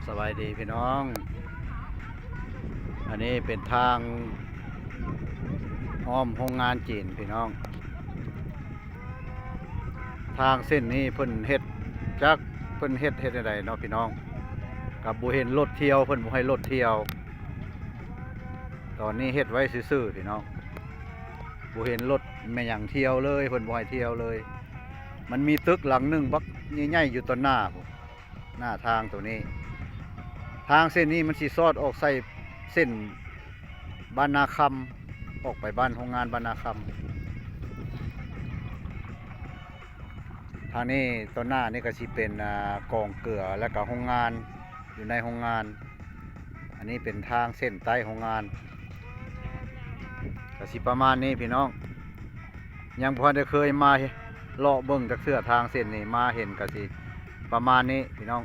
ສະບາຍດີພີ່ນ້ອງ ອັນນີ້ເປັນທາງອ້ອມໂຮງງານຈີນພີ່ນ້ອງ. ທາງເສັ້ນນີ້ເພິ່ນເຮັດ ຈັກເພິ່ນເຮັດ ເຮັດແນວໃດເນາະພີ່ນ້ອງ. ກໍບໍ່ເຫັນລົດທ່ຽວ ເພິ່ນບໍ່ໃຫ້ລົດທ່ຽວ. ຕອນນີ້ເຮັດໄວ້ຊື່ໆ ພີ່ນ້ອງ ບໍ່ເຫັນລົດແມ່ນຫຍັງທ່ຽວເລີຍ ເພິ່ນບໍ່ໃຫ້ທ່ຽວເລີຍ. ມັນມີຕຶກຫຼັງໜຶ່ງບັກໃຫຍ່ໆ ຢູ່ຕໍ່ໜ້າພຸ້ນ ໜ້າທາງໂຕນີ້. ທາງເສັ້ນນີ້ມັນຊິສອດອອກໃສ່ເສັ້ນບ້ານນາຄຳ ອອກໄປບ້ານໂຮງງານບ້ານນາຄຳ. ທາງນີ້ຕໍ່ໜ້ານີ້ກໍຊິເປັນ ອາ ກອງເກືອ ແລ້ວກໍໂຮງງານ ຢູ່ໃນໂຮງງານ. ອັນນີ້ເປັນທາງເສັ້ນໃຕ້ໂຮງງານ ກໍຊິປະມານນີ້ພີ່ນ້ອງ. ຍັງບໍ່ທັນໄດ້ເຄີຍມາເລາະເບິ່ງຈັກເທື່ອ ທາງເສັ້ນນີ້ ມາເຫັນກໍຊິປະມານນີ້ພີ່ນ້ອງ.